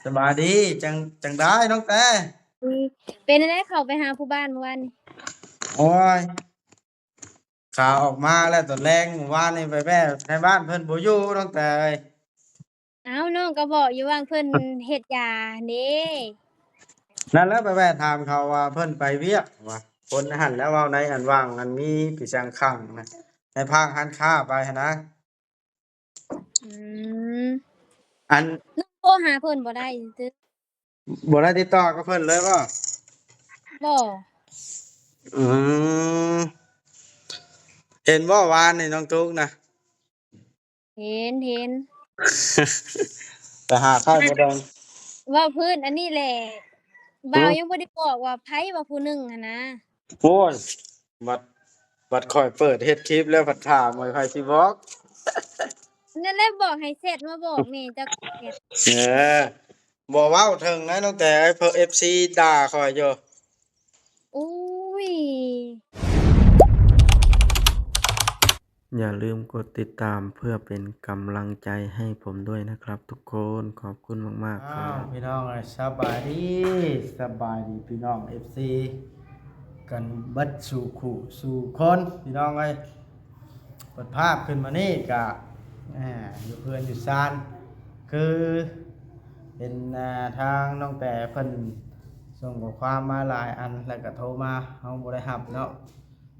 ສະບາຍດີ ຈັ່ງ ຈັ່ງໃດນ້ອງແຕ? ເປັນຈັ່ງໃດ ເຂົ້າໄປຫາຜູ້ບ້ານມື້ວານນີ້? ໂອ້ຍ ຂາອອກມາແລ້ວຕອນແລງ ມື້ວານນີ້ໄປແວ່ໃນບ້ານເພິ່ນບໍ່ຢູ່ນ້ອງແຕເອີຍ. ອ້າວ ນ້ອງກໍບອກຢູ່ວ່າເພິ່ນເຮັດຢາເດ້. ນັ້ນແຫຼະ ໄປແວ່ຖາມເຂົາວ່າເພິ່ນໄປວຽກວ່າ ຄົນຫັ້ນແຫຼະເວົ້າໃນອັນຫວ່າງອັນມີປີສັງຂັງນະ ໃນພາກຮ້ານຄ້າໄປຫັ້ນນະ. ອືມ ອັນ ນ້ອງໂທຫາເພິ່ນບໍ່ໄດ້ຕິ? ບໍ່ໄດ້ຕິດຕໍ່ກັບເພິ່ນເລີຍບໍ່? ບໍ່. ອືມ ເຫັນບໍ່ວານນີ້ນ້ອງຕຸກນະ? ເຫັນ ເຫັນ ໄປຫາໄຂ່ມົດແດງ. ເວົ້າພື້ນອັນນີ້ແຫຼະ ອືມ ບ່າວຍັງບໍ່ໄດ້ບອກວ່າໃຜວ່າຜູ້ໜຶ່ງຫັ້ນນະ. ໂອ້ຍ ບັດ ບັດຂ້ອຍເປີດເຮັດຄລິບແລ້ວພັດຖາມ ຂ້ອຍຊິບອກ. ນັ້ນແຫຼະ ບອກໃຫ້ແຊັດມາບອກແມ່ ເຈົ້າແຊັດ. ເອີ ບໍ່ເວົ້າເຖິງນະນ້ອງແຕເອີຍ ເພາະເອັຟຊີດ່າຂ້ອຍຢູ່. ໂອ້ຍ ຢ່າລືມກົດຕິດຕາມເພື່ອເປັນກຳລັງໃຈໃຫ້ຜົມດ້ວຍນະຄັບທຸກຄົນ. ຂອບຄຸນມາກໆ ອ້າວ ຄັບ ພີ່ນ້ອງເອີຍ ສະບາຍດີ ສະບາຍດີພີ່ນ້ອງເອັຟຊີກັນເບິດສູ່ຄູ່ສູ່ຄົນ ພີ່ນ້ອງເອີຍ. ເປີດພາບຂຶ້ນມານີ້ກະ ອ່າ ຢູ່ເຮືອນຢູ່ຊານ ຄືເຫັນ ອ່າ ທາງນ້ອງແຕເພິ່ນສົ່ງຂໍ້ຄວາມມາຫຼາຍອັນ ແລ້ວກະໂທມາ ເຮົາບໍ່ໄດ້ຮັບເນາະ.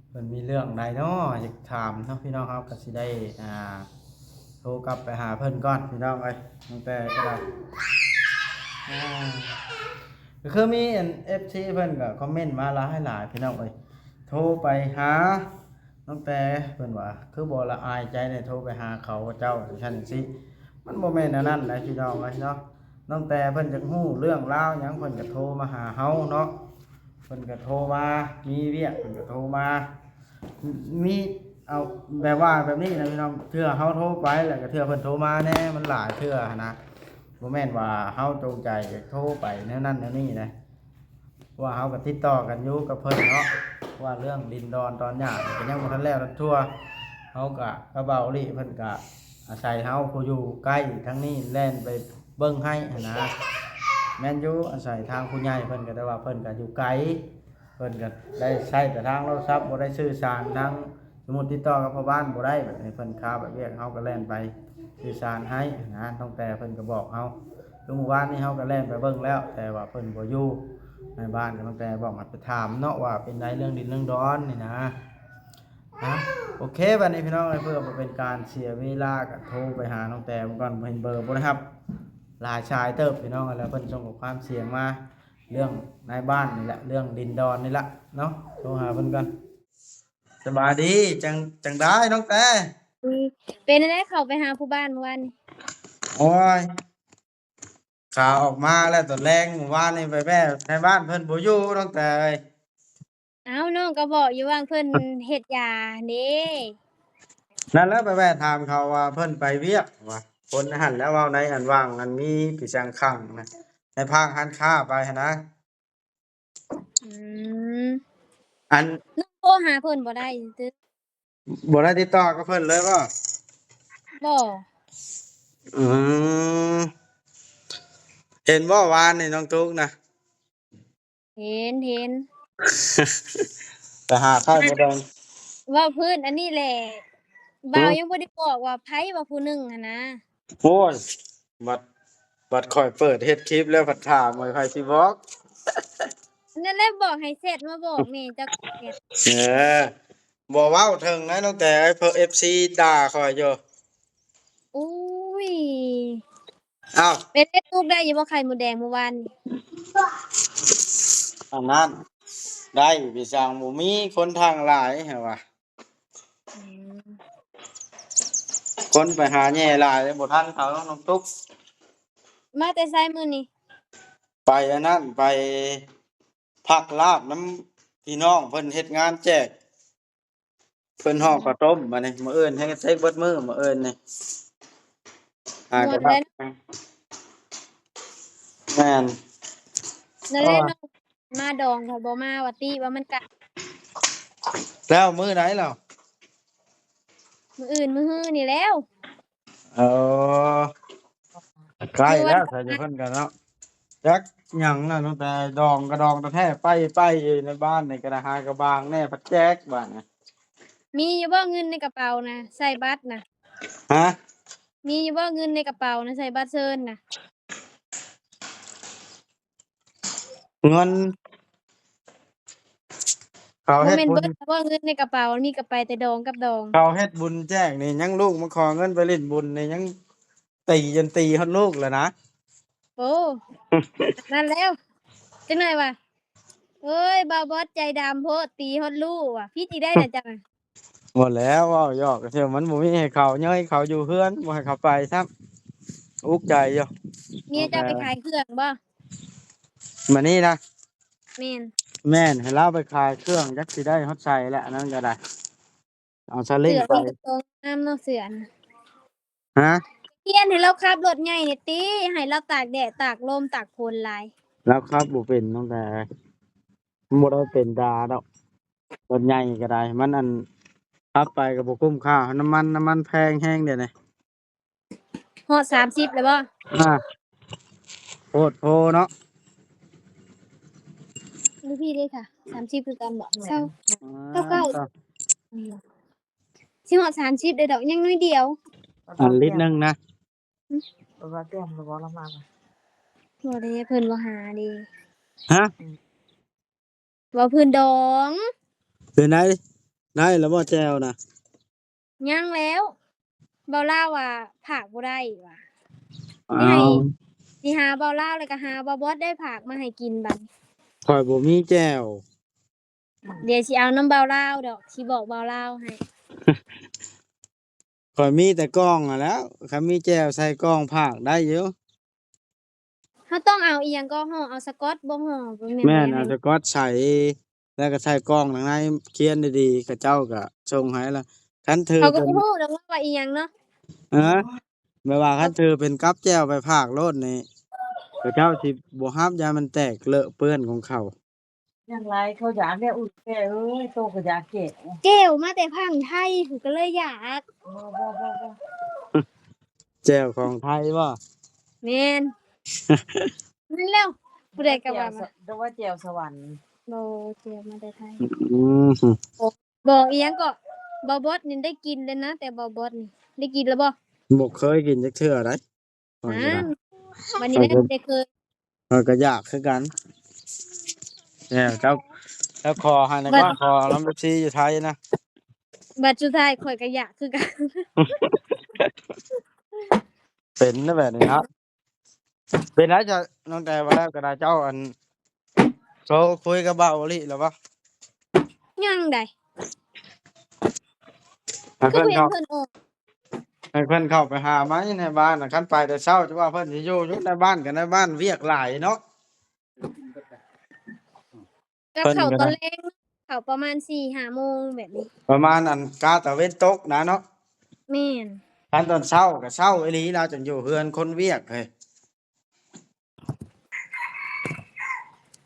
ເພິ່ນມີເລື່ອງໃດເນາະ ຢາກຖາມເນາະ ພີ່ນ້ອງ ເຮົາກໍຊິໄດ້ ອ່າ ໂທກັບໄປຫາເພິ່ນກ່ອນ ພີ່ນ້ອງເອີຍ. ນ້ອງແຕກໍໄດ້ ອ່າ ກໍຄືມີອັນເອັຟຊີເພິ່ນກໍຄອມເມັນມາຫຼາຍໆ ພີ່ນ້ອງເອີຍ ໂທໄປຫາ ນ້ອງແຕເພິ່ນວ່າ ຄືບໍ່ລະອາຍໃຈແດ່ ໂທໄປຫາເຂົາເຈົ້າຈັ່ງຊັ້ນຈັ່ງຊີ້. ມັນບໍ່ແມ່ນແນວນັ້ນໃດ໋ ພີ່ນ້ອງເອີຍເນາະ. ນ້ອງແຕເພິ່ນຢາກຮູ້ເລື່ອງລາວຫຍັງ ເພິ່ນກໍໂທມາຫາເຮົາເນາະ. ເພິ່ນກໍໂທມາ ມີວຽກເພິ່ນກໍໂທມາ ມີ ເອົາ ແບບວ່າແບບນີ້ນະພີ່ນ້ອງ. ເທື່ອເຮົາໂທໄປ ແລ້ວກໍເທື່ອເພິ່ນໂທມາແດ່ ມັນຫຼາຍເທື່ອຫັ້ນນະ. ບໍ່ແມ່ນວ່າເຮົາຈົງໃຈຢາກໂທໄປແນວນັ້ນແນວນີ້ນະ. ເພາະວ່າເຮົາກໍຕິດຕໍ່ກັນຢູ່ກັບເພິ່ນເນາະ ເພາະວ່າເລື່ອງດິນດອນຕອນຫຍ້າກໍຍັງບໍ່ທັນແລ້ວທັນທົ່ວ. ເຮົາກໍ ກະເບົາລີ້ເພິ່ນກໍອາໄສເຮົາຜູ້ຢູ່ໃກ້ທາງນີ້ແລ່ນໄປເບິ່ງໃຫ້ຫັ້ນນະ. ແມ່ນຢູ່ ອາໄສທາງຜູ້ໃຫຍ່ເພິ່ນກໍ ແຕ່ວ່າເພິ່ນກໍຢູ່ໄກ ເພິ່ນກໍໄດ້ໃຊ້ແຕ່ທາງໂທລະສັບ ບໍ່ໄດ້ສື່ສານທາງ ສົມມຸດຕິດຕໍ່ກັບພໍ່ບ້ານບໍ່ໄດ້ ບາດນີ້ເພິ່ນຄາໄປວຽກ ເຮົາກໍແລ່ນໄປສື່ສານໃຫ້ນະ. ນ້ອງແຕເພິ່ນກໍບອກເຮົາ ຄືມື້ວານນີ້ເຮົາກໍແລ່ນໄປເບິ່ງແລ້ວ ແຕ່ວ່າເພິ່ນບໍ່ຢູ່ໃນບ້ານ. ກໍນ້ອງແຕບອກໃຫ້ໄປຖາມເນາະ ວ່າເປັນໃດເລື່ອງດິນເລື່ອງດອນນີ້ນະ. ນະ ໂອເຄ ບາດນີ້ພີ່ນ້ອງເອີຍ ເພື່ອບໍ່ເປັນການເສຍເວລາ ກໍໂທໄປຫານ້ອງແຕເບິ່ງກ່ອນ. ເຫັນເບີບໍ່ໄດ້ຮັບຫຼາຍສາຍເຕີບ ພີ່ນ້ອງເອີຍ ແລ້ວເພິ່ນສົ່ງຂໍ້ຄວາມສຽງມາ ເລື່ອງໃນບ້ານນີ້ແຫຼະ ເລື່ອງດິນດອນນີ້ລະເນາະ. ໂທຫາເພິ່ນກ່ອນ. ສະບາຍດີ ຈັ່ງ ຈັ່ງໃດນ້ອງແຕ? ເປັນຈັ່ງໃດ ເຂົ້າໄປຫາຜູ້ບ້ານມື້ວານນີ້? ໂອ້ຍ ຂາອອກມາແລ້ວຕອນແລງ ມື້ວານນີ້ໄປແວ່ໃນບ້ານເພິ່ນບໍ່ຢູ່ນ້ອງແຕເອີຍ. ເອົ້າ ນ້ອງກໍບອກຢູ່ວ່າເພິ່ນເຮັດຢາເດ້. ນັ້ນແຫຼະ ໄປແວ່ຖາມເຂົາວ່າເພິ່ນໄປວຽກວ່າ ຄົນຫັ້ນແຫຼະເວົ້າໃນອັນຫວ່າງອັນມີປີສັງຂັງນະ ໃນພາກຮ້ານຄ້າໄປຫັ້ນນະ. ອືມ ອັນ ນ້ອງໂທຫາເພິ່ນບໍ່ໄດ້ຕິ? ບໍ່ໄດ້ຕິດຕໍ່ກັບເພິ່ນເລີຍບໍ່? ບໍ່. ອືມ ເຫັນບໍ່ວານນີ້ນ້ອງຕຸກນະ? ເຫັນ ເຫັນ. ໄປຫາໄຂ່ມົດແດງ. ເວົ້າພື້ນອັນນີ້ແຫຼະ ອືມ ບ່າວຍັງບໍ່ໄດ້ບອກວ່າໃຜວ່າຜູ້ໜຶ່ງຫັ້ນນະ. ໂອ້ຍ ບັດ ບັດຂ້ອຍເປີດເຮັດຄລິບແລ້ວພັດຖາມ ຂ້ອຍຊິບອກ. ນັ້ນແຫຼະ ບອກໃຫ້ແຊັດມາບອກແມ່ ເຈົ້າແຊັດ. ເອີ ບໍ່ເວົ້າເຖິງໃດນ້ອງແຕເອີຍ ເພາະເອັຟຊີດ່າຂ້ອຍຢູ່. ໂອ້ຍ ອ້າວ ເປັນໄດ້ ຕຸກໄດ້ຢູ່ບໍ່ໄຂ່ມົດແດງມື້ວານນີ້? ອັນນັ້ນ ໄດ້ໄປສັ່ງ ບໍ່ມີຄົນທາງຫຼາຍ ເຫັນວ່າ ອືມ ຄົນໄປຫາແຍ່ຫຼາຍ ບໍ່ທັນເຂົານ້ອງຕຸກ. ມາແຕ່ໃສມື້ນີ້? ໄປອັນນັ້ນ ໄປພັກລາບນຳພີ່ນ້ອງ ເພິ່ນເຮັດງານແຈກ ເພິ່ນຫໍ່ເຂົ້າຕົ້ມ ບາດນີ້ມື້ອື່ນແຮງເຮັດເຊັກເບິດມື້ ມື້ອື່ນນີ້ ຫາກໍ ມ່ວນແລ້ວ ແມ່ນ ນັ້ນແຫຼະ ມາດອງກໍບໍ່ມາ ວ່າຕິວ່າມັນກະ ແລ້ວມື້ໃດແລ້ວ? ມື້ອື່ນມື້ຮືນີ້ແລ້ວ. ເອີ ໃກ້ແລ້ວ ໃສ່ເພິ່ນກັນເນາະ. ຈັກຫຍັງລະ ຕັ້ງແຕ່ດອງກະດອງແທ້ໆ ໄປ ໄປຢູ່ໃນບ້ານນີ້ກະໄດ້ ຫາກະບາງແດ່ ພັດແຈກບາດນີ້. ມີຢູ່ບໍ່ເງິນໃນກະເປົານະ ໃສ່ບັດນະ? ຮະ? ມີຢູ່ບໍ່ເງິນໃນກະເປົານະ ໃສ່ບັດເຊີນນະ? ເງິນ ເຂົາເຮັດບຸນ ບໍ່ແມ່ນເບິດແລ້ວບໍ່ ເງິນໃນກະເປົາ ມີກະໄປແຕ່ດອງກັບດອງ. ເຂົາເຮັດບຸນແຈກນີ້ ຍັງລູກມາຂໍເງິນໄປຫຼິ້ນບຸນນີ້ ຍັງຕີຈົນຕີຮອດລູກແລ້ວນະ. ໂອ້ ນັ້ນແລ້ວ ຈັກໜ້ອຍວ່າ ເອີຍ ບ່າວບອດໃຈດຳໂພດ ຕີຮອດລູກວ່າ ຜິດອີກໄດ໋ນະເຈົ້ານະ. ບໍ່ແລ້ວ ເວົ້າຢອກຊື່ ມັນບໍ່ມີໃຫ້ເຂົາ ເຍີ້ຍເຂົາຢູ່ເຮືອນ ບໍ່ໃຫ້ເຂົາໄປຊ້ຳ ອຸກໃຈຢູ່. ເມຍເຈົ້າໄປຂາຍເຄື່ອງບໍ່? ມື້ນີ້ນະ? ແມ່ນ ແມ່ນ ໃຫ້ລາວໄປຂາຍເຄື່ອງ ຈັກຊິໄດ້ຮອດໃສແຫຼະ ອັນນັ້ນກະໄດ້ ເອົາສະລິງໄປ. ເສື້ອມີແຕ່ໂຕງາມເນາະ ເສື້ອນະ. ຮະ? ຮຽນໃຫ້ລາວຂັບລົດໃຫຍ່ນີ້ຕິ ໃຫ້ລາວຕາກແດດຕາກລົມຕາກຝົນຫຼາຍ. ລາວຂັບບໍ່ເປັນ ນ້ອງແຕ່ ບໍ່ໄດ້ເປັນດາດອກ ລົດໃຫຍ່ກະໄດ້ ມັນອັນ ຂັບໄປກະບໍ່ຄຸ້ມຄ່າ ນ້ຳມັນ ນ້ຳມັນແພງແຮງດຽວນີ້. ຮອດສາມສິບແລ້ວບໍ່? ອາ ໂພດໂພເນາະ. ຢູ່ພີ້ເດ້ຄ່ະ ສາມສິບຄືກັນບໍ່? ເຊົາ ເຊົາເກົ້າ ຊິຮອດສາມສິບເດ້ດອກ ຍັງໜ້ອຍດຽວ. ອັນລິດໜຶ່ງນະ. ຫຶ? ບໍ່ວ່າແກ້ມລະບໍ່ລະມາ. ບໍ່ເດ້ ເພິ່ນບໍ່ຫາເດ້. ຮະ? ອືມ ເວົ້າພື້ນດອງ. ເປັນໃດ ໄດ້ລະບໍ່ແຈ່ວນະ? ຍັງແລ້ວ ເບົາລາວວ່າຝາກບໍ່ໄດ້ວ່າ. ອ້າວ ຊິໃຫ້ ຊິຫາເບົາລາວ ແລ້ວກະຫາເບົາບອດໄດ້ຝາກມາໃຫ້ກິນບັດ. ຂ້ອຍບໍ່ມີແຈ່ວ. ດຽວຊິເອົານຳເບົາລາວດອກ ຊິບອກເບົາລາວໃຫ້. ຂ້ອຍມີແຕ່ກ່ອງຫັ້ນແຫຼ້ວ ຄັນມີແຈ່ວໃສ່ກ່ອງຝາກໄດ້ຢູ່. ເຮົາຕ້ອງເອົາອີ່ຫຍັງກໍຫໍ່ ເອົາສະກອດບໍ່ຫໍ່ ບໍ່ແມ່ນ ແມ່ນ ເອົາສະກອດໃສ່ ແລ້ວກໍໃສ່ກ່ອງທາງໃນ ຂຽນດີໆ ເຂົາເຈົ້າກໍສົ່ງໃຫ້ລະ. ຄັນຖື ເຂົາກໍບໍ່ຮູ້ດອກວ່າອີ່ຫຍັງເນາະ. ເອີ ແບບວ່າຄັນຖືເປັນກັບແຈ່ວໄປຝາກໂລດນີ້ ເຂົາເຈົ້າຊິບໍ່ຮັບ ຢ້ານມັນແຕກເລາະເປື້ອນຂອງເຂົາ. ຍັງຫຼາຍ ເຂົາຢາກແລ້ວ ອຸ້ຍ ແມ່ເອີຍ ໂຕກໍຢາກແກ້ວ ແກ້ວມາແຕ່ຝັ່ງໄທພຸ້ນ ກໍເລີຍຢາກ. ບໍ່ ບໍ່ ບໍ່ ບໍ່ ແຈ່ວຂອງໄທບໍ່? ແມ່ນ ແມ່ນແລ້ວ ຜູ້ໃດກໍວ່າມາ ແຈ່ວສະ ຫຼືວ່າແຈ່ວສະຫວັນ. ບໍ່ ແຈ່ວມາແຕ່ໄທ. ອືມ ບໍ່ ອີ່ຫຍັງເກາະ ເບົາບອດນີ້ໄດ້ກິນແລ້ວນະ ແຕ່ເບົາບອດນີ້ ໄດ້ກິນແລ້ວບໍ່? ບໍ່ເຄີຍກິນຈັກເທື່ອໃດ. ຂ້ອຍກໍ ອ້າວ ບັດນີ້ນະ ຂ້ອຍກໍ ໄດ້ເຄີຍ ຂ້ອຍກໍຢາກຄືກັນ. ແລ້ວເຈົ້າ ແລ້ວຂໍໃຫ້ນະ ບັດ ກໍຂໍນຳເອັຟຊີຢູ່ໄທນະ ບັດສຸດທ້າຍຂ້ອຍກໍຢາກຄືກັນ. ເປັນນະແບບນີ້ເນາະ. ເປັນໄດ໋ຈະ ນ້ອງແຕ່ວ່າແລ້ວກໍໄດ້ ເຈົ້າ ອັນ ໂທຄຸຍກັບບ່າວໂອລິແລ້ວບໍ່? ຍັງໃດ ໃຫ້ເພິ່ນເຂົ້າ ຄືບໍ່ເຫັນເພິ່ນອອກ ໃຫ້ເພິ່ນເຂົ້າໄປຫາໃໝ່ໃນບ້ານນະ. ຄັນໄປແຕ່ເຊົ້າ ຈະວ່າເພິ່ນຊິຢູ່ຢູ່ໃນບ້ານ ກໍໃນບ້ານວຽກຫຼາຍເນາະ. ກໍເຂົ້າຕອນແລງ ເຂົ້າປະມານສີ່ຫ້າໂມງແບບນີ້ ປະມານອັນກາຕາເວັນຕົກນະເນາະ. ແມ່ນ ຄັນຕອນເຊົ້າກໍເຊົ້າອີ່ຫຼີ ລາວຈັ່ງຢູ່ເຮືອນຄົນວຽກເຮີ້ຍ.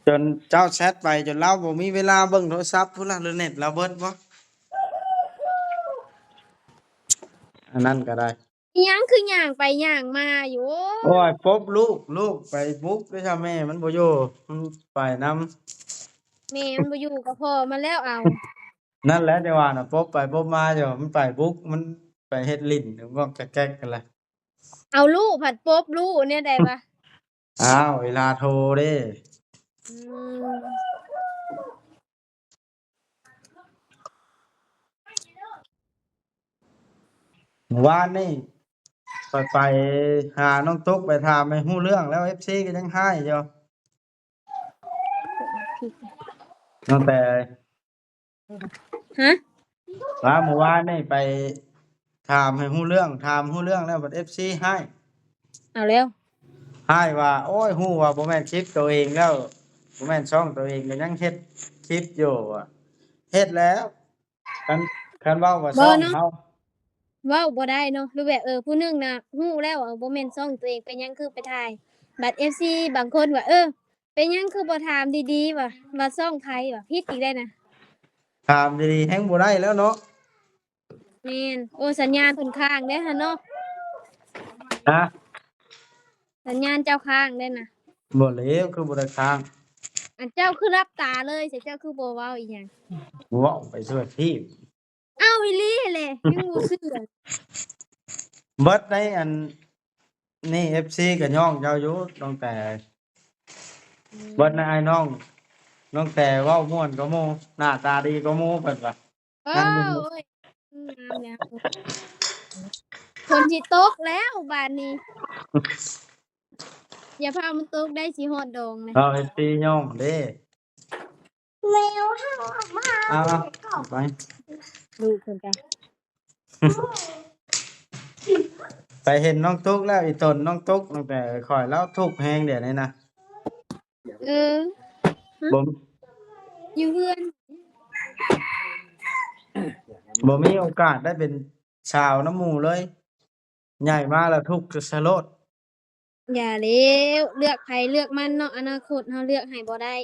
ຈົນເຈົ້າແຊັດໄປຈົນລາວບໍ່ມີເວລາເບິ່ງໂທລະສັບພຸ້ນລະ ຫຼືເນັດລາວເບິດບໍ່? ອັນນັ້ນກໍໄດ້. ອີ່ຫຍັງຄືຍ່າງໄປຍ່າງມາຢູ່? ໂອ້ຍ ປົບລູກ ລູກໄປບຸກເດ້ ຖ້າແມ່ມັນບໍ່ຢູ່ ມັນໄປນຳ. ແມ່ມັນບໍ່ຢູ່ກໍພໍ່ມັນແລ້ວເອົາ. ນັ້ນແຫຼະ ຈັ່ງວ່ານະ ປົບໄປປົບມາຢູ່ ມັນໄປບຸກ ມັນໄປເຮັດຫຼິ້ນງອກແກກກັນລະ. ເອົາລູກພັດປົບລູກແນວໃດວະ? ອ້າວ ອີ່ຫຼ້າໂທເດ້. ອືມ ມື້ວານນີ້ຂ້ອຍໄປຫານ້ອງຕຸກ ໄປຖາມໃຫ້ຮູ້ເລື່ອງແລ້ວ ເອັຟຊີກໍຍັງຮ້າຍຢູ່. ຕັ້ງແຕ່ ຮະ? ວ່າມື້ວານນີ້ໄປຖາມໃຫ້ຮູ້ເລື່ອງ ຖາມຮູ້ເລື່ອງແລ້ວບັດເອັຟຊີຮ້າຍ. ເອົາແລ້ວ ຮ້າຍວ່າ ໂອ້ຍ ຮູ້ວ່າບໍ່ແມ່ນຄລິບໂຕເອງແລ້ວ ບໍ່ແມ່ນຊ່ອງໂຕເອງກໍຍັງເຮັດຄລິບຢູ່. ວ່າເຮັດແລ້ວ ຄັນ ຄັນເວົ້າວ່າຊ່ອງເຮົາ ເວົ້າບໍ່ໄດ້ເນາະ ຫຼືແບບ ເອີ ຜູ້ໜຶ່ງນະຮູ້ແລ້ວວ່າ ເອີ ບໍ່ແມ່ນຊ່ອງໂຕເອງ ເປັນຫຍັງຄືໄປຖ່າຍ? ບັດເອັຟຊີບາງຄົນວ່າ ເອີ ເປັນຫຍັງຄືບໍ່ຖາມດີໆ ວ່າ ວ່າຊ່ອງໃຜ ວ່າ ຜິດອີກໄດ໋ນະ. ຖາມດີໆແຮ່ງບໍ່ໄດ້ແລ້ວເນາະ. ແມ່ນ. ໂອ້ ສັນຍານເພິ່ນຄ້າງເດ້ຫັ້ນເນາະ. ຮະ? ສັນຍານເຈົ້າຄ້າງເດ້ນະ. ບໍ່ແລ້ວ ຄືບໍ່ໄດ້ຄ້າງ. ອັນເຈົ້າຄືຫຼັບຕາເລີຍ ເຈົ້າຄືບໍ່ເວົ້າອີ່ຫຍັງ? ເວົ້າໄປທົ່ວທີບ. ອ້າວ ອີ່ຫຼີຫັ້ນແຫຼະ ຍັງບໍ່ເຊື່ອ. ເບິດໃນອັນນີ້ ເອັຟຊີ ກໍຍ້ອງເຈົ້າຢູ່ ນ້ອງແຕ. ອືມ ເບິດໃນອ້າຍນ້ອງ ນ້ອງແຕເວົ້າມ່ວນກວ່າໝູ່ ໜ້າຕາດີກວ່າໝູ່ ເພິ່ນວ່າ. ໂອ້ຍ ງາມແລ້ວ ຝົນຊິຕົກແລ້ວບາດນີ້. ຢ່າພາມັນຕົກໄດ້ ຊິຮອດດອງແລ້ວ. ເອົາ ເອັຟຊີ ຍ້ອງເດ້. ແມວເຮົາອອກມາ ເອົາ ເອົາ ໄປ ລູກເພິ່ນກະ ໄປເຫັນນ້ອງຕຸກແລ້ວ ອີ່ຕົນນ້ອງຕຸກ ຕັ້ງແຕ່ຂ້ອຍລາວທຸກແຮງດຽວນີ້ນະ. ເອີ ບໍ່ ຢູ່ເຮືອນ ບໍ່ມີໂອກາດໄດ້ເປັນສາວນຳໝູ່ເລີຍ ໃຫຍ່ມາແລ້ວທຸກຊະໂລດ. ຢ່າແລ້ວ ເລືອກໃຜເລືອກມັນເນາະ ອະນາຄົດເຮົາເລືອກໃຫ້ບໍ່ໄດ້.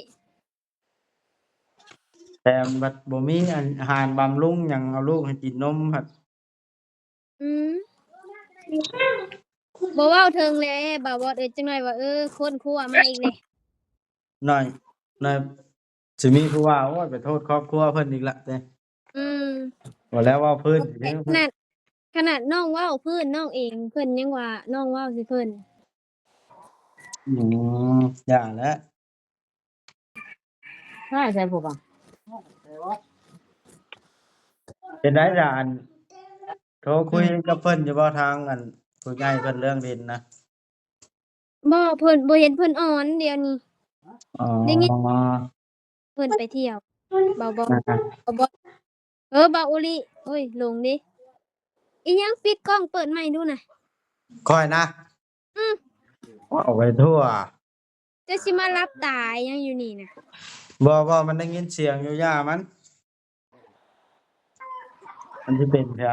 ແຖມບັດບໍ່ມີອັນ ອາຫານບຳລຸງຫຍັງ ເອົາລູກໃຫ້ກິນນົມພັດ. ອືມ ບໍ່ເວົ້າເຖິງແລ້ວ ບ່າວບອດເອີຍ ຈັກໜ້ອຍວ່າ ເອີ ຄົ້ນຄວ້າມາອີກແລ້ວ ໜ້ອຍ ໜ້ອຍ ຊິມີຜູ້ວ່າ ໂອ້ຍ ໄປໂທດຄອບຄົວເພິ່ນອີກລະເດ້. ອືມ ບໍ່ແລ້ວເວົ້າພື້ນ ຂະໜາດ ຂະໜາດນ້ອງເວົ້າພື້ນນ້ອງເອງ ເພິ່ນຍັງວ່ານ້ອງເວົ້າໃສ່ເພິ່ນ. ອືມ ຢ່າແຫຼະ ໃຊ້ໃສ່ຜູ້ບໍ່ ເປັນໄດລະ ອັນ ໂທຄຸຍກັບເພິ່ນຢູ່ບໍ່ ທາງອັນ ຜູ້ໃຫຍ່ເພິ່ນເລື່ອງດິນນະ? ບໍ່ ເພິ່ນ ບໍ່ເຫັນເພິ່ນອອນດຽວນີ້. ອໍ ໄດ້ຍິນເພິ່ນໄປທ່ຽວ. ເບົາ ເບົາ ເບົາ ເອີ ເບົາໂອລິ ໂອ້ຍ ຫຼົງເດ້. ອີຫຍັງ ປິດກ້ອງເປີດໃໝ່ດູນະ. ຂ້ອຍນະ? ອືມ ເວົ້າໄປທົ່ວ. ເຈົ້າຊິມາຫຼັບຕາຫຍັງຢູ່ນີ້ນະ? ບໍ່ ບໍ່ ມັນໄດ້ຍິນສຽງຢູ່ ຢ່າມັນ. ມັນຊິເປັນເທື່ອ.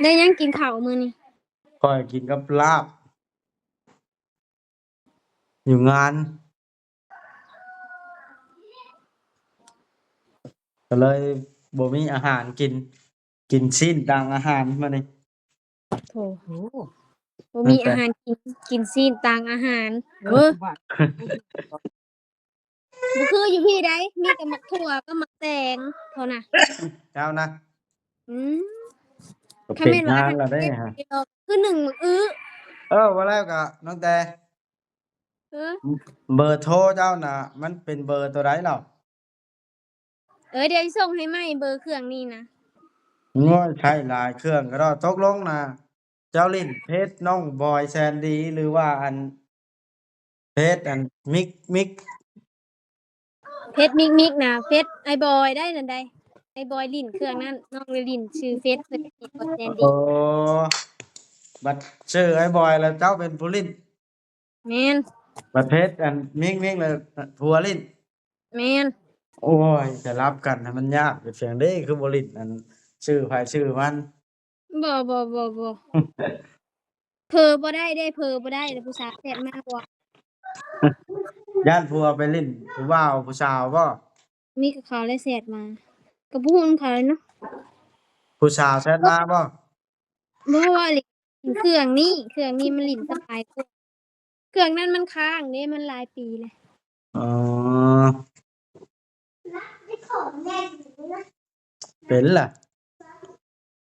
ໄດ້ຫຍັງກິນເຂົ້າມື້ນີ້? ຂ້ອຍກິນກັບລາບ ຢູ່ງານ ກໍເລີຍບໍ່ມີອາຫານກິນ ກິນຊີ້ນຕ່າງອາຫານມື້ນີ້. ໂອ້ໂຫ ບໍ່ມີອາຫານກິນ ກິນຊີ້ນຕ່າງອາຫານ. ເອີ ບໍ່ຄືຢູ່ພີ້ໃດ໋ ມີແຕ່ໝາກຖົ່ວກັບໝາກແຕງເທົ່ານັ້ນ. ເຈົ້ານະ? ອືມ ກໍເປັນງານລະເດ້. ຄືໜຶ່ງໝາກອຶ. ເອີ ວ່າແລ້ວກໍນ້ອງແຕ ເອີ ເບີໂທເຈົ້ານະ ມັນເປັນເບີໂຕໃດລະ? ເອີ ດຽວຊິສົ່ງໃຫ້ໃໝ່ເບີເຄື່ອງນີ້ນະ. ໂອ້ຍ ໃຊ້ຫຼາຍເຄື່ອງກໍດອກ. ຕົກລົງນະ ເຈົ້າຫຼິ້ນເພຈນ້ອງບອຍແສນດີ ຫຼືວ່າອັນ ເພຈອັນ ມິກມິກ? ເພຈມິກມິກນະ ເພຈອ້າຍບອຍໄດ໋ນັ້ນໄດ໋. ອ້າຍບອຍຫຼິ້ນເຄື່ອງນັ້ນ ນ້ອງໄດ້ຫຼິ້ນຊື່ເຟສເພິ່ນ ແສນດີ. ໂອ້ ບັດຊື່ອ້າຍບອຍແລ້ວເຈົ້າເປັນຜູ້ຫຼິ້ນ. ແມ່ນ. ບັດເພຈອັນມິກມິກລະຜົວຫຼິ້ນ. ແມ່ນ. ໂອ້ຍ ຈະລັບກັນໃຫ້ມັນຍາກ ເປັນຫຍັງເດ້ ຄືບໍ່ຫຼິ້ນອັນຊື່ໃຜຊື່ມັນ. ບໍ່ ບໍ່ ບໍ່ ບໍ່ ເຜີບໍ່ໄດ້ເດ້ ເຜີບໍ່ໄດ້ ແລ້ວຜູ້ສາວແຊັດມາບໍ່. ຢ້ານຜົວໄປຫຼິ້ນຜູ້ບ່າວຜູ້ສາວບໍ່? ມີແຕ່ເຂົາແຫຼະແຊັດມາ ກໍບໍ່ຮູ້ນຳເຂົາເນາະ. ຜູ້ສາວແຊັດມາບໍ່? ບໍ່ ເພາະວ່າຫຼິ້ນເຄື່ອງນີ້ ເຄື່ອງນີ້ມັນຫຼິ້ນສະບາຍກວ່າ. ເຄື່ອງນັ້ນມັນຄ້າງເດ້ ມັນຫຼາຍປີແລ້ວ. ອໍ ເປັນລະ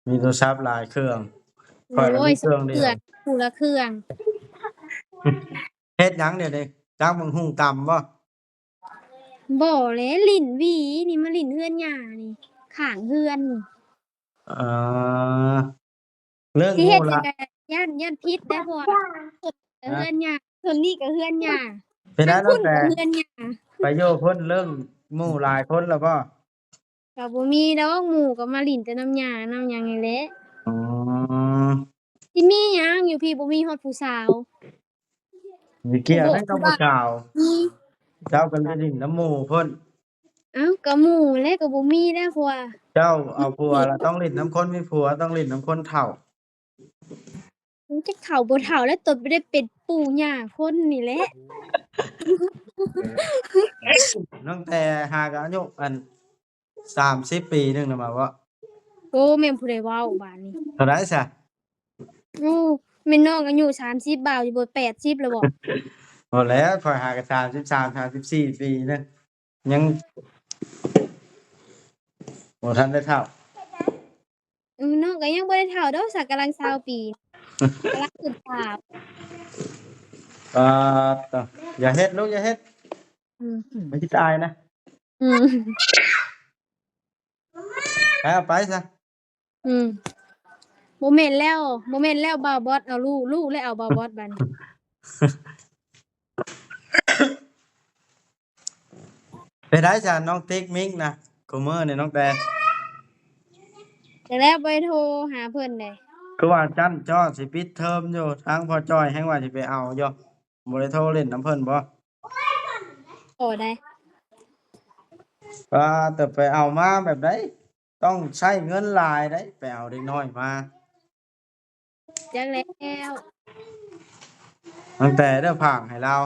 ມີໂທລະສັບຫຼາຍເຄື່ອງ. ຂ້ອຍລະມີເຄື່ອງດຽວ ໂອ້ຍ ສອງເຄື່ອງ ຜູ້ລະເຄື່ອງ. ເຮັດຫຍັງດຽວນີ້? ຈັກບັກຫຸ່ງຕຳບໍ່? ບໍ່ແຫຼະ ຫຼິ້ນຫວີນີ້ ມາຫຼິ້ນເຮືອນຍ່ານີ້ ຂ້າງເຮືອນນີ້. ເອີ ເລື່ອງ ຊິເຮັດ ໝູ່ລະ ຈັ່ງໃດ ຢ້ານ ຢ້ານຜິດໄດ໋ ເພາະວ່າ ເຮືອນຍ່າ ສ່ວນນີ້ກໍເຮືອນຍ່າ ເປັນໄດ໋ ທາງພຸ້ນກໍເຮືອນຍ່າ. ໄປຢູ່ພຸ້ນເລື່ອງໝູ່ຫຼາຍຄົນແລ້ວບໍ່? ກໍບໍ່ມີດອກ ໝູ່ກໍມາຫຼິ້ນແຕ່ນຳຍ່ານຳຫຍັງນີ້ແຫຼະ. ອໍ ຊິມີຫຍັງ ຢູ່ພີ້ບໍ່ມີຮອດຜູ້ສາວ. ມີກ່ຽວໃດກັບຜູ້ສາວ? ມີ ເຈົ້າກໍຫຼິ້ນນຳໝູ່ພຸ້ນ. ເອົ້າ ກໍໝູ່ແຫຼະ ກໍບໍ່ມີແລ້ວຜົວ. ເຈົ້າເອົາຜົວລະຕ້ອງຫຼິ້ນນຳຄົນມີຜົວ ຕ້ອງຫຼິ້ນນຳຄົນເຖົ້າ. ມັນຈັກເຖົ້າບໍ່ເຖົ້າແລ້ວ ຕົນໄດ້ເປັນປູ່ຍ່າຄົນນີ້ແຫຼະ. ນ້ອງແຕ່ຫາກະອາຍຸອັນ ສາມສິບປີໜຶ່ງນະມາເວາະ. ໂອ້ ແມ່ນຜູ້ໃດເວົ້າບາດນີ້? ເທົ່າໃດຊະ? ໂອ້ ແມ່ນນ້ອງອາຍຸສາມສິບ ບ່າວຢູ່ບໍ່ ແປດສິບແລ້ວບໍ່? ບໍ່ແລ້ວ ຂ້ອຍຫາກະສາມສິບສາມ ສາມສິບສີ່ປີເນາະ ຍັງບໍ່ທັນໄດ້ເຖົ້າ. ອືມ ນ້ອງກໍຍັງບໍ່ໄດ້ເຖົ້າດອກ ສັກກຳລັງຊາວປີ ກຳລັງຂຶ້ນສາມ. ປາດໂທ້ ຢ່າເຮັດລູກ ຢ່າເຮັດ. ອືມ ມັນຊິຕາຍນະ. ອືມ ໄປ ເອົາໄປຊະ. ອືມ ບໍ່ແມ່ນແລ້ວ ບໍ່ແມ່ນແລ້ວ ບ່າວບອດເອົາລູກ ລູກແລ້ວເອົາບ່າວບອດບາດນີ້. ເປັນໃດຊັ້ນນ້ອງຕິກມິກນະ ຄູ່ມື້ນີ້ນ້ອງແຕ່? ຈັກແລ້ວ ບໍ່ໄດ້ໂທຫາເພິ່ນເດ້. ຄືວ່າຊັ້ນ ເຈົ້າຊິປິດເທີມຢູ່ ທາງພໍ່ຈ້ອຍແຮ່ງວ່າຊິໄປເອົາຢູ່ ບໍ່ໄດ້ໂທຫຼິ້ນນຳເພິ່ນບໍ່? ໂອ້ ໄດ້ ວ່າແຕ່ໄປເອົາມາແບບໃດ ຕ້ອງໃຊ້ເງິນຫຼາຍໃດ ໄປເອົາເດັກນ້ອຍມາ. ຈັກແລ້ວ ຕັ້ງແຕ່ເດີຝາກໃຫ້ລາວ.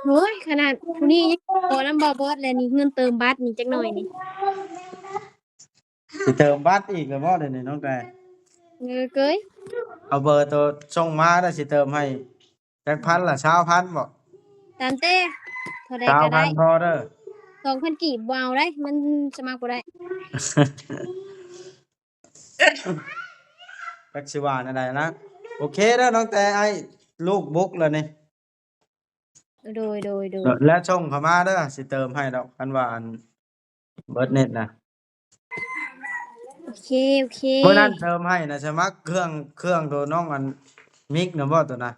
ໂອ້ຍ ຂະໜາດຜູ້ນີ້ຍັງຂໍນຳບ່າວບອດແລ້ວນີ້ ເງິນເຕີມບັດນີ້ຈັກໜ້ອຍນີ້. ຊິເຕີມບັດອີກແລ້ວບໍ່ດຽວນີ້ນ້ອງແຕ່? ເອີ ເກີຍ ເອົາເບີໂຕສົ່ງມາແລ້ວຊິເຕີມໃຫ້. ຈັກພັນລະ ຊາວພັນບໍ່? ຕາມແຕ່ ເທົ່າໃດກໍໄດ້ ຊາວພັນພໍເດີ. ສອງພັນກີບບໍ່ເອົາໄດ໋ ມັນສະໝັກບໍ່ໄດ້. ຈັກຊິວ່າແນວໃດນະ. ໂອເຄເດີນ້ອງແຕ່ ອ້າຍລູກບຸກແລ້ວນີ້. ໂດຍ ໂດຍ ໂດຍ ແລ້ວສົ່ງເຂົ້າມາເດີ ຊິເຕີມໃຫ້ດອກ ຄັນວ່າອັນ ເບິດເນັດນະ. ໂອເຄ ໂອເຄ ມື້ນັ້ນເຕີມໃຫ້ນະ ສະໝັກເຄື່ອງ ເຄື່ອງໂຕນ້ອງອັນມິກນະບໍ່ໂຕນະ?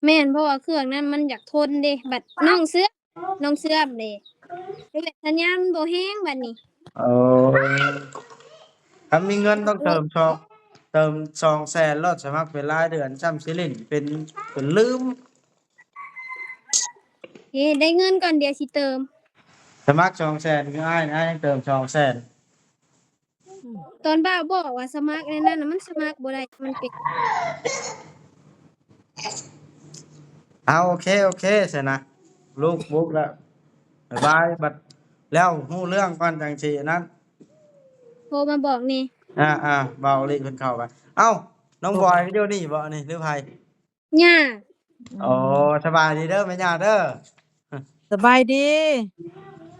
ແມ່ນ ເພາະວ່າເຄື່ອງນັ້ນມັນຢາກທົນເດ້ ບັດນ້ອງເຊື່ອມ ນ້ອງເຊື່ອມເດ້ ແບບສັນຍານມັນບໍ່ແຮງບັດນີ້. ເອີ ຄັນມີເງິນຕ້ອງເຕີມສອງ ເຕີມສອງແສນໂລດ ສະໝັກເປັນລາຍເດືອນ ຊ່ຳຊິຫຼິ້ນເປັນ ຈົນລືມ. ເອີ ໄດ້ເງິນກ່ອນ ດຽວຊິເຕີມ. ສະໝັກສອງແສນ ຄືອ້າຍນະ ອ້າຍຍັງເຕີມສອງແສນ. ຕອນບ່າວບອກວ່າສະໝັກແນວນັ້ນນະ ມັນສະໝັກບໍ່ໄດ້ ມັນເປັນ. ເອົາ ໂອເຄ ໂອເຄ ຊັ້ນນະ ລູກບຸກແລ້ວ ບາຍບາຍ. ບັດແລ້ວຮູ້ເລື່ອງກ່ອນ ຈັ່ງຊິອັນນັ້ນ ໂທມາບອກແດ່. ອ່າໆ ບ່າວລິເພິ່ນເຂົ້າໄປ. ເອົ້າ ນ້ອງບອຍກໍຢູ່ນີ້ບໍ່ນີ້ ຫຼືໃຜ? ຍ່າ. ໂອ້ ສະບາຍດີເດີແມ່ຍ່າເດີ. ສະບາຍດີ.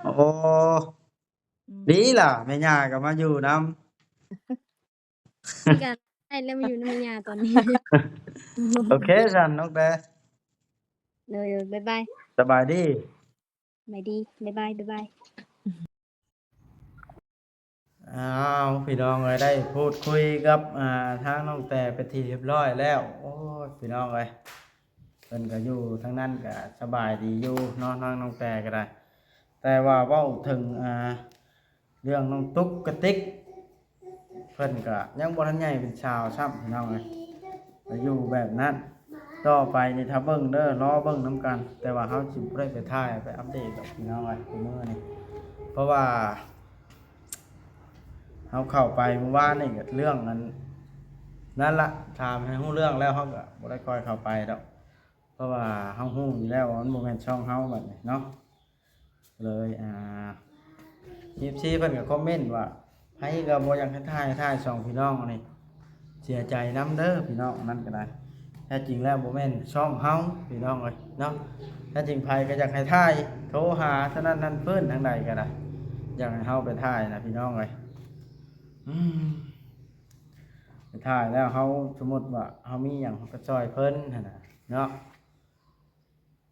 ໂອ້ ອືມ ດີລະ ແມ່ຍ່າກໍມາຢູ່ນຳ. ຄືກັນ ໄດ້ແລ້ວ ມາຢູ່ນຳແມ່ຍ່າຕອນນີ້. ໂອເຄຊັ້ນນ້ອງແຕ່ ໂດຍໆ ບາຍບາຍ ສະບາຍດີ. ສະບາຍດີ ບາຍບາຍ ບາຍບາຍ. ອ້າວ ພີ່ນ້ອງເອີຍ ໄດ້ພູດຄຸຍກັບ ອ່າ ທາງນ້ອງແຕ່ເປັນທີ່ຮຽບຮ້ອຍແລ້ວ. ໂອ້ຍ ພີ່ນ້ອງເອີຍ ເພິ່ນກໍຢູ່ທາງນັ້ນກໍສະບາຍດີຢູ່ເນາະ ທາງນ້ອງແຕ່ກໍໄດ້. ແຕ່ວ່າເວົ້າເຖິງ ອ່າ ເລື່ອງນ້ອງຕຸກກະຕິກ ເພິ່ນກໍຍັງບໍ່ທັນໃຫຍ່ເປັນສາວຊ້ຳ ພີ່ນ້ອງເອີຍ. ກໍຢູ່ແບບນັ້ນ ຕໍ່ໄປນີ້ຖ້າເບິ່ງເດີ ລໍເບິ່ງນຳກັນ. ແຕ່ວ່າເຮົາຊິບໍ່ໄດ້ໄປຖ່າຍ ໄປອັບເດດດອກ ພີ່ນ້ອງເອີຍ ມື້ນີ້ ເພາະວ່າເຮົາເຂົ້າໄປມື້ວານນີ້ກໍເລື່ອງນັ້ນ ນັ້ນລະ ຖາມໃຫ້ຮູ້ເລື່ອງແລ້ວ ເຮົາກໍບໍ່ໄດ້ຄ່ອຍເຂົ້າໄປດອກ ເພາະວ່າເຮົາຮູ້ຢູ່ແລ້ວວ່າມັນບໍ່ແມ່ນຊ່ອງເຮົາບັດນີ້ເນາະ. ເລີຍ ອ່າ ເອັຟຊີ ເພິ່ນກໍຄອມເມັນວ່າ ໃຜກໍບໍ່ຢາກໃຫ້ຖ່າຍ ຖ່າຍສອງພີ່ນ້ອງນີ້ ເສຍໃຈນຳເດີພີ່ນ້ອງ ອັນນັ້ນກໍໄດ້. ແທ້ຈິງແລ້ວບໍ່ແມ່ນຊ່ອງເຮົາພີ່ນ້ອງເອີຍເນາະ. ແທ້ຈິງໃຜກໍຢາກໃຫ້ຖ່າຍ ໂທຫາເທົ່ານັ້ນນັ້ນເພິ່ນ ທາງໃດກໍໄດ້ ຢາກໃຫ້ເຮົາໄປຖ່າຍນະພີ່ນ້ອງເອີຍ. ອືມ ໄປຖ່າຍແລ້ວເຮົາ ສົມມຸດວ່າເຮົາມີຫຍັງເຮົາກໍຊ່ອຍເພິ່ນຫັ້ນນະເນາະ.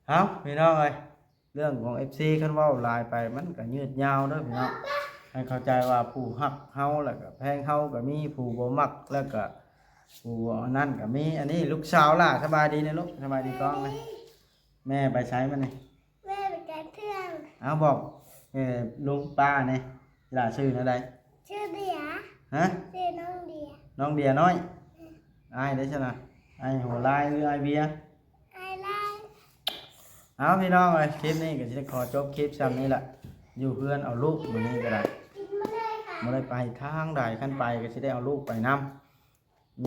ເອົ້າ ພີ່ນ້ອງເອີຍ ເລື່ອງຂອງເອັຟຊີ ຄັນເວົ້າຫຼາຍໄປມັນກໍຍືດຍາວເດີພີ່ນ້ອງ. ໃຫ້ເຂົ້າໃຈວ່າຜູ້ຮັກເຮົາແລ້ວກໍແພງເຮົາກໍມີ ຜູ້ບໍ່ມັກແລ້ວກໍຜູ້ອັນນັ້ນກໍມີ. ອັນນີ້ລູກສາວຫຼ້າ ສະບາຍດີນະລູກ ສະບາຍດີກ້ອງນະ. ແມ່ໄປໃສມານີ້? ແມ່ໄປແກະເຄື່ອງ. ເອົາ ບອກ ເອີ ລຸງປ້າແດ່ ຫຼ້າຊື່ແນວໃດ? ຊື່ເດຍ. ຮະ? ຊື່ນ້ອງເດຍ. ນ້ອງເດຍນ້ອຍ. ອືມ. ອ້າຍເດຊັ້ນນະ? ອ້າຍຫົວລາຍ ຫຼື ອ້າຍເບຍ? ອ້າຍລາຍ. ເອົາ ພີ່ນ້ອງເອີຍ ຄລິບນີ້ກໍຊິໄດ້ຂໍຈົບຄລິບຊ່ຳນີ້ລະ. ຢູ່ເຮືອນເອົາລູກມື້ນີ້ກໍໄດ້ ບໍ່ໄດ້ໄປທາງໃດ ຄັນໄປກໍຊິໄດ້ເອົາລູກໄປນຳ.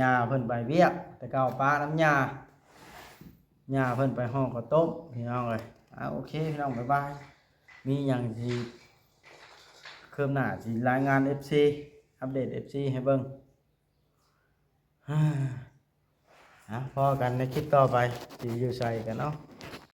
ຍ່າເພິ່ນໄປວຽກ ແຕ່ເກົ່າປະນຳຍ່າ ຍ່າເພິ່ນໄປຫໍ່ເຂົ້າຕົ້ມ ພີ່ນ້ອງເອີຍ. ເອົາ ໂອເຄ ພີ່ນ້ອງ ບາຍບາຍ. ມີຫຍັງຊິຄືບໜ້າ ຊິລາຍງານເອັຟຊີ ອັບເດດເອັຟຊີໃຫ້ເບິ່ງ. ເອົາ ພໍ້ກັນໃນຄລິບຕໍ່ໄປ ຊິຢູ່ໃສກັນເນາະ.